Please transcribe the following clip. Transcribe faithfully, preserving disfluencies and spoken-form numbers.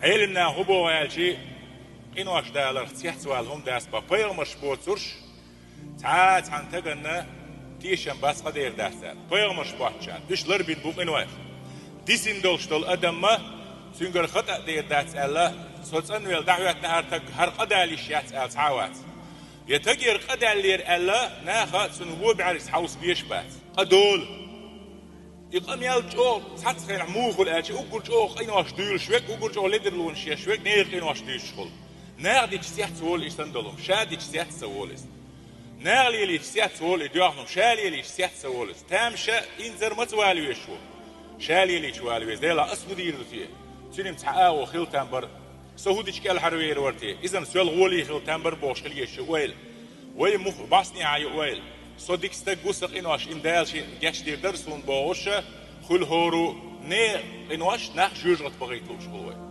Ӏелимнаха хӀун боху аьлча, къинош даларх цецвала хӀума дац боху, пайхамарш боцурш, цхьа а цхьана стаганна тешам бац, къа дер дац аьлла. Пайхамарш боцчарна, уьш ларбина бу къинойх. Дисина долуш долу адамма цуьнгара хатӀа а дер дац аьлла, со цӀанвелла дӀахӀоьттина хӀара стаг, хӀара къа дала йиш яц аьлла цхьа а вац. Я стагера къа даьллера аьлла, наха цунна вон бӀаьргашца хьовса безаш бац. Къа долу. И къа мел чӀогӀа цхьацца хенахь муха хуьлу аьлча, уггар чӀогӀа къинош дуьйлуш верг, уггар чӀогӀа ледарлонаш еш верг нехан къинош дуьйцуш хуьлу. Наха дича цецволу и санна долу хӀума, ша дича цецволу иза. Наха лелийча цецволу и доьхна хӀума, ша лелийча цецволу иза. Тамаша инзар маца вала везаш ву? Ша лелийча вала веза. Делахь ас хӀун дийр ду те? Цуьнан цхьа агӀо хила там бара. Со хӀун дича кӀелхьарвер вара те? Иза-м соьлгӀа волий хила там бара бохуш хила езаш ю ойла. Вай мух-, бӀостанехьа ю ойла. Со дика стаг ву, сан къинош, и-м Дала шен гечдийр дара суна бохуш, хуьлу хӀора нехан къинош, нах жоьжахате бахийта лууш хуьлу вай.